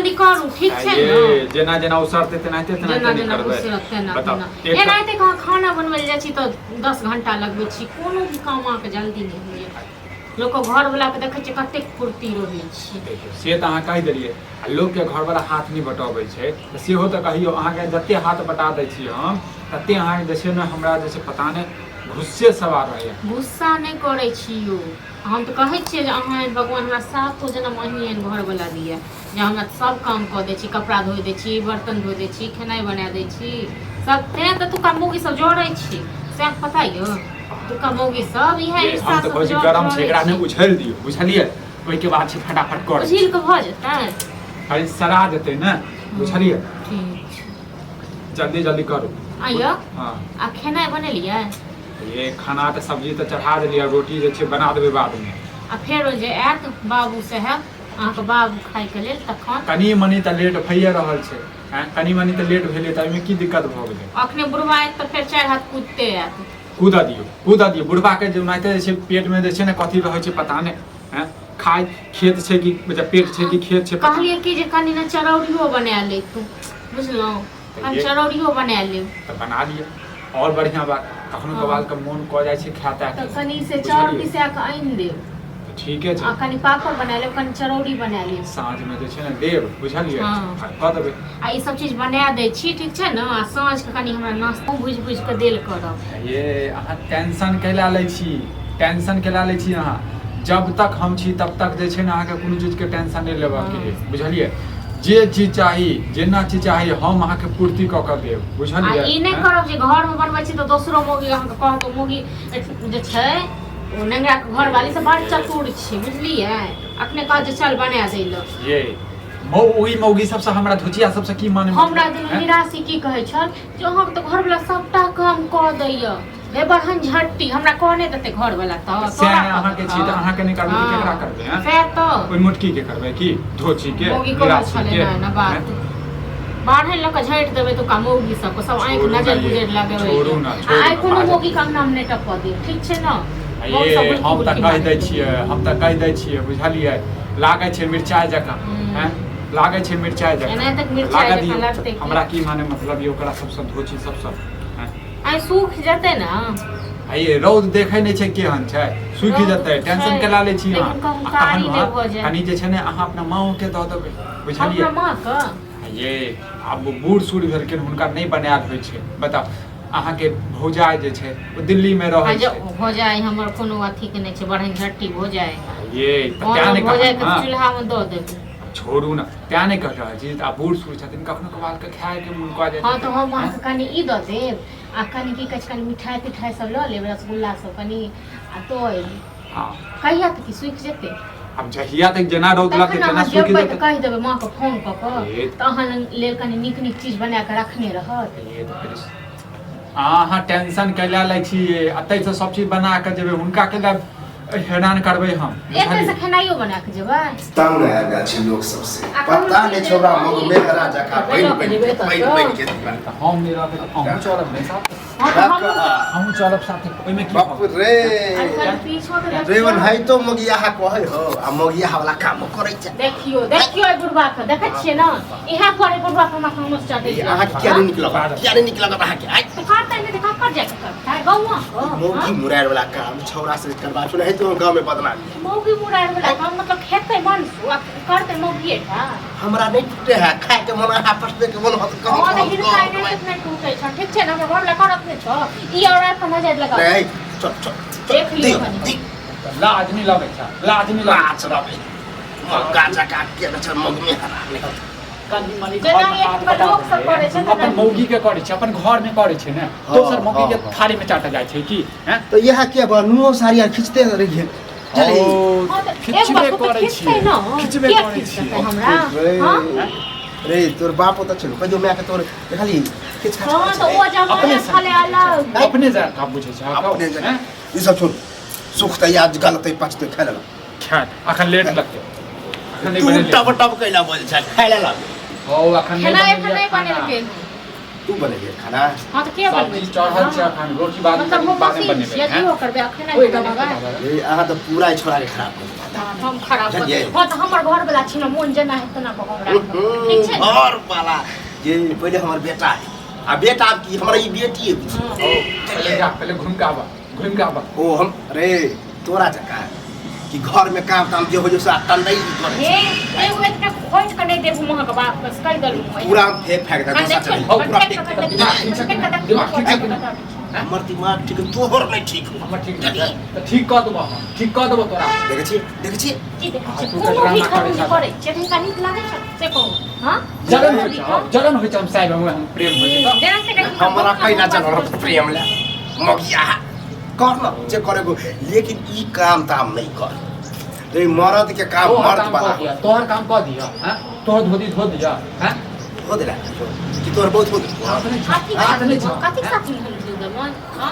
जल्दी करू, ठीक छै ये ने? जेना जेना उसरतै तेनाहिते जेना तेनाहिते जेना करबै। उसरत तेना बताउ तेना। एक एनाहिते कहाँ खाना बनबै लए जाइ छी तऽ 10 घंटा लगबै छी। कोनो भी काम अहाँके जल्दी नहि होइए। लोकके घरवलाके देखै छियै कतेक फुर्ती रहै छै। देखियौ, से तऽ अहाँ कहि देलियै आ लोकके घरवला हाथ नहि बटबै छै तऽ सेहो तऽ कहियौ। अहाँके जते हाथ बटा दै छी हम तते अहाँके जे छै ने हमरा जे छै पता नहि गुस्से सवार रहैया। गुस्सा नहि करै छी यौ, हम तऽ कहै छियै जे अहाँ एहन भगवान हमरा सातो जनम अहीं एहन घरवला दिअ जे हमरा सब काम कऽ दै छी, कपड़ा धोइ दै छी, बर्तन धोइ दै छी, खेनाइ बना दै छी सब। तेँ तऽ एतुका मौगी सब जरै छी, सएह पता यौ? एतुका मौगी सब इएह ये, ईर्षा हम तऽ सब कहै छी गरम छै, जरै एकरा नहि छै। उछलि दियौ, बुझलियै? ओहिके बाद छै फटाफट कर उझिल कऽ भऽ जेतै। अरे सरा जेतै ने, बुझलियै? ठीक छै। जल्दी जल्दी करू। आइयो। हँ। आ खेनाइ बनेलियै? ये खाना तऽ सब्जी तऽ चढ़ा देलियै, रोटी जे छै बना देबै बादमे। आ फेरो जे आयत बाबू साहेब, अहाँके बाबू खायके लेल तखन? कनि मनि तऽ लेट भइए रहल छै। आँय, कनि मनि तऽ लेट भेलै तऽ एहिमे की दिक्कत भऽ गेलै? अखने बुढ़वा आयत तऽ फेर चारि हाथ कूदते आयत। कूदऽ दियौ, कूदऽ दियौ बुढ़बाके। जे ओनाहिते जे छै पेटमे जे छै ने कथी रहै छै पता नहि। आँय, खाय खेत छै कि मतलब पेट छै कि खेत छै पता नहि। कहलियै कि जे कनि ने चरौरियो बना लैतहुँ, बुझलहुँ? तऽ कनि ये चरौरियो बना लेब। तऽ बना लिअ, आओर बढ़िआँ बात। कखनो कभार के मोन कऽ जाइ छै खाय तऽ तायके। कनि से चाउर बुझलियै? पिसा कऽ आनि देब। तऽ ठीके छै। आ कनि पापड़ बना लेब, कनि चरौरी बना लेब। साँझमे जे छै ने देब, बुझलियै? हँ। आ कऽ देबै। आ ई सब चीज बना दै छी, ठीक छै ने? आ साँझके कनि हमरा नाश्तो भुजि भुजि कऽ देल करब। ये अहाँ टेंशन कैला लै छी? टेंशन कैला लै छी अहाँ? जब तक हम छी तब तक जे छै ने अहाँके कोनो चीजके टेंशन नहि लेबऽके हँ। अइ, बुझलियै? जे चीज चाही, जेना चीज चाही, हम अहाँके पूर्ति कऽ कऽ देब। आ बुझलियै? ई नहि आँय? करब जे घरमे बनबै छी तऽ दोसरो मौगी अहाँके कहत। ओ मौगी जे छै ओ नेंगराके घरवाली से बड़ चतुर छै, बुझलियै? अखने कहत जे चल बना दै लए। ये मौ ओहि मौगी सबसँ हमरा धुचिया सबसँ की माने हमरा मतलब दुनू आँय? निराशी की कहै छल जे अहाँके तऽ घरवला सबटा काम कऽ दैया रे, बड़हन झट्टी हमरा कहने देतै घरवला तऽ सएह तोरा ने अहाँके छी तऽ कहतौ। अहाँके नहि करबै तऽ केकरा हँ करबै? आँय? सएह तऽ ओहि मोटकी के करबै की धोची के मौगी कहै निराशी छलै के? ने एना बात आँय? बाढ़नि लऽ कऽ झाँटि देबै तऽ मौगी सबके सब आँखि छोड़ू ने नजर ये, गुजर लगेबै। छोड़ू ने, आ छोड़ू आइ ने, कोनो बाजऽ मौगी दियौ। के अंगनामे नहि टपऽ देब, ठीक छै ने? आ मौगी ये सब बुलकी हम तऽ बुलकी कहि दै मारैत छियै, रहै। हम तऽ कहि दै छियै, बुझलियै? लागै छै मिरचाइ जकाँ। हूँ। आँय, लागै छै मिरचाइ जकाँ। एनाहिते मिरचाइ लागऽ जकाँ दियौ। लगतै की? हमरा की माने मतलब ये ओकरा सबसँ, धोची सबसँ? आँय? आइ सूख जेतै ने? आ ये रौद देखै नहि छै केहन छै? सूखि रौद जेतै, टेंशन छै, केला लै छी अहाँ? लेकिन कहूँ आ कारी कहलहुँ नहि हँ, भऽ जाय। कनि जे छै ने अहाँ अपना माँओके दऽ देबै, बुझलियै? अपना माँके? आ ये आब बूढ़ सूढ़ भेलखिन, हुनका नहि बनायल होइ छै। बताउ, अहाँके भौजाइ जे छै ओ दिल्लीमे आ रहै जे छै। भौजाइ हमर कोनो अथीके नहि छै, बढ़न झट्टी भौजाइ। ये तऽ तें नहि भौजाइके कहलहुँ हँ। चूल्हामे दऽ देबै। छोड़ू ने, तें नहि कहि रहल छी। आ बूढ़ सूढ़ छथिन, कखनो कभारके खायके मोन कऽ जाइ हँ छै। तऽ हम अहाँके कनि ई दऽ देब आ कनि की कहै छै कनि मिठाइ तिठाइ सब लऽ लेब, रसगुल्ला सब कनि, आ दऽ एबै। हँ। कहिया तक ई सूखि जेतै? आब जहिया तक जेना रौद तखन लगतै तेना अहाँ सूखि जेबै तऽ जेतै। कहि देबै माँके फोन कऽ कऽ ए तऽ अहाँ लेल कनि नीक नीक चीज बना कऽ रखने रहत। ए तऽ फेर अहाँ टेंशन कैला लै छियै? एतहिसँ सब चीज बना कऽ जेबै, हुनका कैला हैरान करबै हम? एतऽ से बुझलियै? खेनाइयो बना कऽ जेबै। तंग आबि गेल छै लोक सबसे। आ कहलहुँ पता कि नहि जे छौड़ा अहीं मग मेहरा जकाँ लऽ बनि कऽ बनि जेबै के एतऽ बनि सँ? बनि के तऽ हम नहि रहबै तऽ अहूँ चलब नहि साथ? हँ तऽ हमहूँ अहूँ चलब साथे, ओहिमे की बाप भऽ गेल? रे। आ कनि पीछो तऽ रे। देखियौ। ओनाहितो मगियाहा कहै हो आ मगियाहा वाला कामो करै छै। देखियौ, देखियौ, एहि बुढ़बा के देखै छियै ने? इएह पर एहि बुढ़बा के हमरा तामस चढ़ै ई छै। अहाँके किया नहि नीक लगत? किया नहि नीक लगत अहाँके आइ? तऽ करतै नहि तऽ ककर जाके करतै? गौआँ के? मौगी मुरार वाला काम छौड़ा से करबा ओनाहितो गाँव में बदनामी। मौगी मुरार वाला काम मतलब खेतै मनसू आ करतै मौगिए टा? हमरा नहि टूटे है, खाय के मन है, पसबे के मन होत कहूं। हँ तऽ हिनका एनाहिते नहि टूटै छनि, ठीक छै ने? हमर घरवला करत नहि छौ ई और आबि कऽ नजरि लगा। नहीं, चल चल। देख लियौ कनि। लाज नहि लगै छै? लाज नहि लगै? गाछ रहबे मग्गा जकाँ के छै मग में हरा नहि। कनि मनि जेना घरमे एक हाथ पर बटा लोक सब करै छै देलियै, अपन तेना। मौगी के करै छै, अपन घर में करै छै ने। हँ, दोसर मौगी के हँ, हँ। थारी में चाटल जाइ छै की? हैं? तऽ इएह के बा नुओ साड़ी आर खींचते रहिए चली। ओ, हँ तऽ एक खिचबे बात तऽ करै खिचतै छियै, ने? खिचबे किया करै खिचतै छियै। हमरा? रे। हँ। रे तोर बाप ओतऽ छलो, कहियो माय के तोर देखली किछ खाच? हँ तऽ ओ जमाना अपने से छलै अलग। अपने जकाँ बुझै छै। हँ, अपने जकाँ। हैं? ई सब छोड़, सुख तऽ याद गलतै पचतै, खाय लेलक। खैर अखन लेट लगतै, अखन नहि तू बनेलियै। टप टप कैला बोल छै, खाय लेलक। हौ, अखन नहि खेनाइ एखन बनेलियै नहि खाना। बनेलकै। तू बनेलियै खाना? हँ तऽ के बनबै सब्जी छै चढ़ल छै खाना? अखन, रोटी बाद मतलब हम बाद में मशीन बनेबै। छियै हैं? अथियो करबै आ खेनाइ ओहि बनेबै। रे अहाँ तऽ पूरा ई छोड़ा के खराब कर देलक। हम खराब कर बुझलियै? हँ, तऽ हमर घर वाला छी ने, मोन जेना है तेना कऽ हम राखब, ठीक छै ने? घर वाला जे पहिले हमर बेटा है आ बेटा आब की, हमरा ई बेटी है बुझी। हँ। ओ, पहिले जा, पहिले घूम के आबा, घूम के आबा। ओ हम रे तोरा जकाँ कि घर में काम ताम जे हो जे से टंडई करे। हे, एगो एकटा खोटि कऽ नहि देबू महक बाप, बस कहि देलहुँ। पूरा हम फेंक फेंक दे दोसर चली हौ, पूरा फेंक दे। दिमाग ठीक छै कि नहि? दिमाग ठीक छै कि नहि? हमर दिमाग ठीक है, तोहर नहीं ठीक हो। हमर ठीक नहि छै तऽ ठीक कऽ देबो हम, ठीक कऽ देबो तोरा। देखै छी, देखै छी। की देखै छी? आ, तू कोनो तऽ भी ड्रामा खरूज करै छह। करै छियै तऽ हिनका नीक लागै छै से कहू? हँ, जलन होइ छै, हँ, जलन होइ छै। हम साहेब हम प्रेम होइ छै तऽ जलन से कहीं हमरा कैला जलन हो प्रेम ले मगिया कर न जे करे को, लेकिन ई काम ताम नहीं कर रे। मर्द के काम तोहर मर्द काम वाला कऽ दिया, तोहर काम कऽ दिया। हँ, तोहर धोती धो दिया? हँ? हो देला कि तोहर बहुत हो देला? हाथ नहि छौ, कथी हाथ नहि छौ। कथी साथी हम धो देबनि? हँ,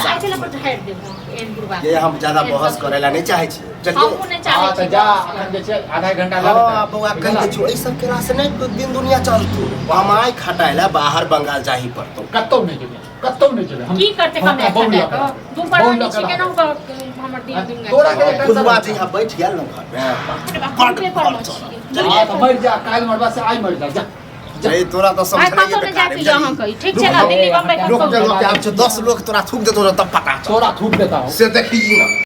आइ चल पर झाड़ि देबो एहन बुढ़बा। ये हम ज्यादा बहस करेला नहीं चाहे छी, चलिए। हमहूँ नहि चाहै हँ तऽ छी जा। बहस अखन करऽ। जे छै आधा घंटा हाँ लगतै। बौआ, कहि दै छियौ, एहि सब केला से नहीं दिन दुनिया चलतौ। कमाइ खटाइ ला बाहर बंगाल जाही पड़तौ। कतौ नहि जेबै, कतौ नहि जेबै हम। की करतै हम कमाय बहु खटाय लऽ कऽ कऽ? रहबै। दू बहु प्राणी लऽ छी कऽ केनाहु कऽ हमर दिन दुनिया तोरा चलतै। के बुढ़वा जहिया बैठ गेल ने घर में, बाप रे बाप, बड्ड हम पेपर मे घर छियै। चलल। हँ तऽ मरि जा, काल्हि मरबा से आइ मरि जा, जा जा। रे तोरा तऽ आइ समझनाइए कतौ नहि बेकार जाके है, यऽ अहाँके, ठीक छै ने? रुक, दिल्ली बम्बई लोक कतौ के लोक आब छै, 10 लोक तोरा थूक देतौ तब पता चल। तोरा थूक देता हो से देखी ना।